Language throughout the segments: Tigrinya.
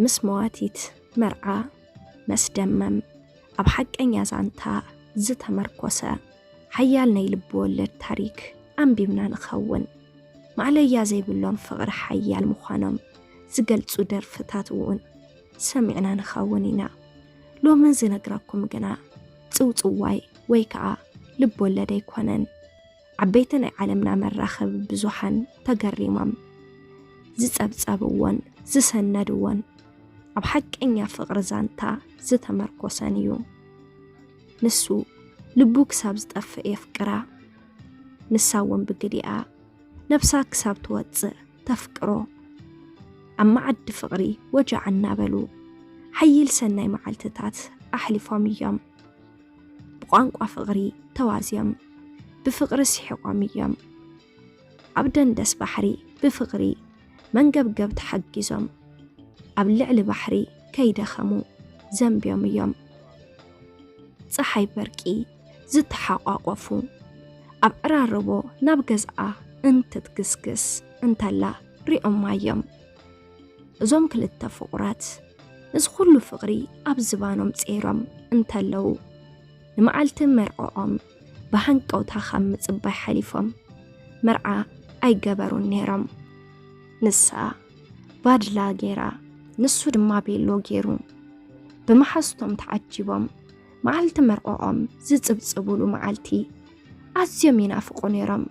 ምስ መዋቲት መርዓ መስደመም ኣብ ሓቀኛ ዛንታ ዝተመርኮሰ ሓያል ናይ ልቢ ወለድ ታሪክ ኣንቢብና ንኸውን። ማዕለያ ዘይብሎም ፍቕሪ ሓያል ምዃኖም ዝገልጹ ደርፍታት እውን ሰሚዕና ንኸውን ኢና። ሎሚ ዝነግረኩም ግና ጽውጽዋይ ወይ ከዓ ልብ ወለድ ኣይኮነን። ዓበይቲ ናይ ዓለምና መራኸቢ ብዙሃን ተገሪሞም ዝጸብጸብዎን ዝሰነድዎን ኣብ ሓቀኛ ፍቕሪ ዛንታ ዝተመርኮሰን እዩ። ንሱ ልቡ ክሳብ ዝጠፍእ የፍቅራ፣ ንሳ እውን ብግዲኣ ነብሳ ክሳብ ትወጽእ ተፍቅሮ። ኣብ መዓዲ ፍቕሪ ወጃዕ እናበሉ ሓይል ሰናይ መዓልትታት ኣሕሊፎም እዮም። ብቋንቋ ፍቕሪ ተዋዝዮም ብፍቕሪ ስሒቖም እዮም። ኣብ ደንደስ ባሕሪ ብፍቕሪ መንገብገብ ተሓጊዞም ኣብ ልዕሊ ባሕሪ ከይደኸሙ ዘንብዮም እዮም። ጸሓይ በርቂ ዝተሓቋቆፉ ኣብ ዕራርቦ ናብ ገዝኣ እንትትግስግስ እንተላ ሪኦማ እዮም። እዞም ክልተ ፍቑራት ነዚ ኩሉ ፍቕሪ ኣብ ዝባኖም ጸይሮም እንተለዉ ንመዓልቲ መርዕኦም ብሃንቀውታ ካብ ምጽባይ ሓሊፎም መርዓ ኣይገበሩን ነይሮም። ንሳ ባድላ ገይራ ንሱ ድማ ቤሎ ገይሩ ብመሓዝቶም ተዓጂቦም መዓልቲ መርዕኦም ዝጽብጽቡሉ መዓልቲ ኣዝዮም ይናፍቑ ነይሮም።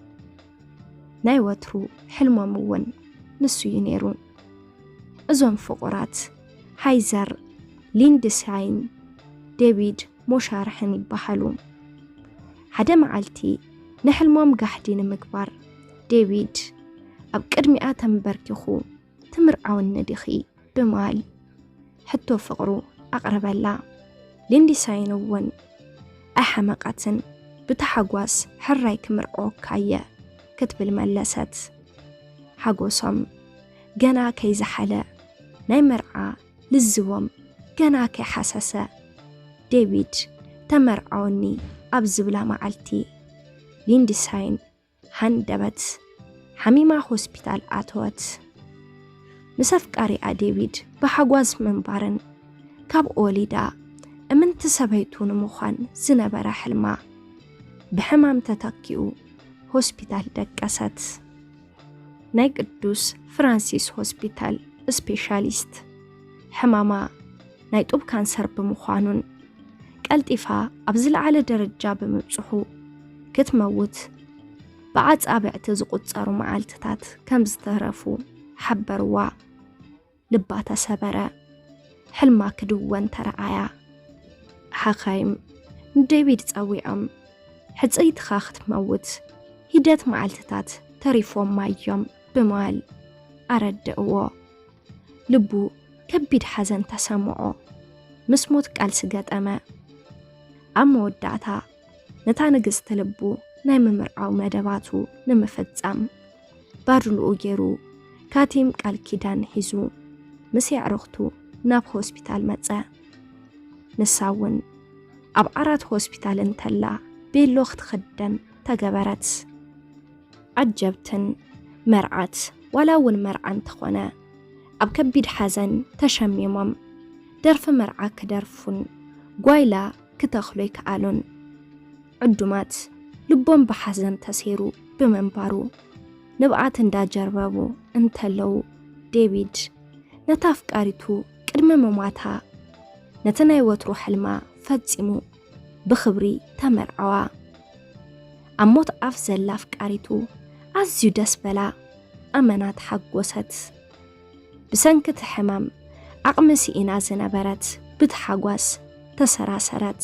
ናይ ወትሩ ሕልሞም እውን ንሱ እዩ ነይሩ። እዞም ፍቑራት ሃይዘር ሊንድሳይን ዴቪድ ሞሻርሕን ይበሃሉ። ሓደ መዓልቲ ንሕልሞም ጋሕዲ ንምግባር ዴቪድ ኣብ ቅድሚኣ ተንበርኪኹ ትምርዓውኒ ዲኺ ብምባል ሕቶ ፍቕሩ ኣቕረበላ። ሊንድሳይን እውን ኣይሓመቐትን፣ ብታሓጓስ ሕራይ ክምርዓወካ እየ ክትብል መለሰት። ሓጎሶም ገና ከይዘሓለ ናይ መርዓ ልዝቦም ገና ከይሓሰሰ ዴቪድ ተመርዓወኒ ኣብ ዝብላ መዓልቲ ሊንድሳይን ሃንደበት ሓሚማ ሆስፒታል ኣተወት። ምስ ኣፍቃሪኣ ዴቪድ ብሓጓስ ምንባርን ካብ ወሊዳ እምንቲ ሰበይቱ ንምዃን ዝነበረ ሕልማ ብሕማም ተተኪኡ ሆስፒታል ደቀሰት። ናይ ቅዱስ ፍራንሲስ ሆስፒታል ስፔሻሊስት ሕማማ ናይ ጡብ ካንሰር ብምዃኑን ቀልጢፋ ኣብ ዝለዓለ ደረጃ ብምብጽሑ ክትመውት ብኣጻብዕቲ ዝቑጸሩ መዓልትታት ከም ዝተረፉ ሓበርዋ። ልባ ተሰበረ። ሕልማ ክድወን ተረኣያ። ሓኻይም ንዴቪድ ጸዊዖም ሕጽይትኻ ክትመውት ሂደት መዓልትታት ተሪፎማ እዮም ብምባል ኣረድእዎ። ልቡ ከቢድ ሓዘን ተሰምዖ። ምስ ሞት ቃልሲ ገጠመ። ኣብ መወዳእታ ነታ ንግስቲ ልቡ ናይ ምምርዓው መደባቱ ንምፍጻም ባድልኡ ገይሩ ካቲም ቃል ኪዳን ሒዙ ምስ የዕሩኽቱ ናብ ሆስፒታል መጸ። ንሳ እውን ኣብ ዓራት ሆስፒታል እንተላ ቤሎ ክትኽደን ተገበረት። ዓጀብትን መርዓት ዋላ እውን መርዓ እንተኾነ ኣብ ከቢድ ሓዘን ተሸሚሞም ደርፊ መርዓ ክደርፉን ጓይላ ክተኽሉ ኣይከኣሉን። ዕዱማት ልቦም ብሓዘን ተሰይሩ ብምንባሩ ንብዓት እንዳጀርበቡ እንተለዉ ዴቪድ ነታ ኣፍቃሪቱ ቅድሚ ምሟታ ነቲ ናይ ወትሩ ሕልማ ፈጺሙ ብኽብሪ ተመርዓዋ። ኣብ ሞት ኣፍ ዘላ ኣፍቃሪቱ ኣዝዩ ደስ በላ፣ ኣመና ተሓጎሰት። ብሰንኪ እቲ ሕማም ዓቕሚ ስኢና ዝነበረት ብታሓጓስ ተሰራሰረት።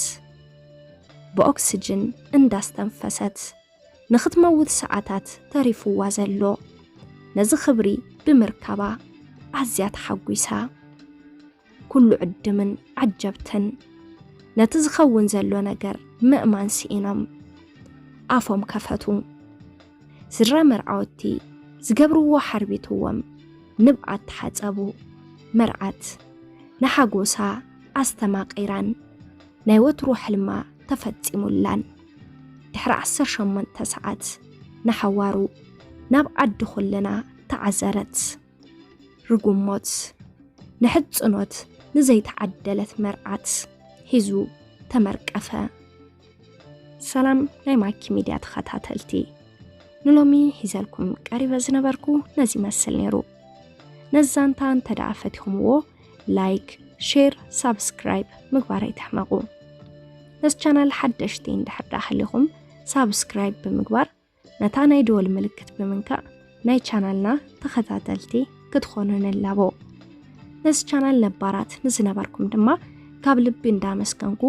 ብኦክስጅን እንዳስተንፈሰት ንኽትመውት ሰዓታት ተሪፍዋ ዘሎ ነዚ ክብሪ ብምርካባ ኣዝያ ተሓጒሳ። ኩሉ ዕድምን ዓጀብትን ነቲ ዝኸውን ዘሎ ነገር ምእማን ስኢኖም ኣፎም ከፈቱ። ስድራ መርዓወቲ ዝገብርዎ ሓርቢትዎም ንብዓት ተሓጸቡ። መርዓት ንሓጎሳ ኣስተማቒራን ናይ ወትሩ ሕልማ ተፈጺሙላን። ድሕሪ ዓሰርተ ሸሞንተ ሰዓት ንሓዋሩ ናብ ዓዲ ኩልና ተዓዘረት። ርጉም ሞት። ንሕጽኖት ንዘይተዓደለት መርዓት ሒዙ ተመርቀፈ። ሰላም ናይ ማኪ ሚድያ ተኸታተልቲ፣ ንሎሚ ሒዘልኩም ቀሪበ ዝነበርኩ ነዚ ይመስል ነይሩ። ነዚ ዛንታ እንተ ደኣ ፈቲኹምዎ፣ ላይክ፣ ሼር፣ ሳብስክራይብ ምግባር ኣይትሕመቑ። ነዚ ቻናል ሓደሽቲ እንድሕር ደኣ ሃሊኹም፣ ሳብስክራይብ ብምግባር ነታ ናይ ደወል ምልክት ብምንካእ ናይ ቻናልና ተኸታተልቲ ክትኾኑ ንላቦ። ነዚ ቻናል ነባራት ንዝነበርኩም ድማ ካብ ልቢ እንዳመስገንኩ፣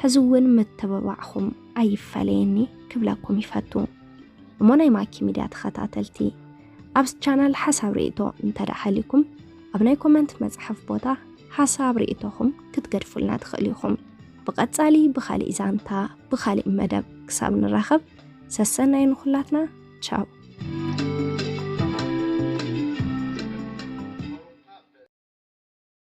ሕዚ እውን ምትብባዕኹም ኣይፈለየኒ ክብለኩም ይፈቱ። እሞ ናይ ማኪ ሚድያ ተኸታተልቲ፣ ኣብዚ ቻናል ሓሳብ ርእይቶ እንተ ደኣ ሃሊኩም፣ ኣብ ናይ ኮመንት መጽሓፍ ቦታ ሓሳብ ርእይቶኹም ክትገድፉልና ትኽእሉ ኢኹም። ብቐጻሊ ብኻሊእ ዛንታ፣ ብኻሊእ መደብ ክሳብ ንራኸብ፣ ሰሰናዩ ንኹላትና። ቻው።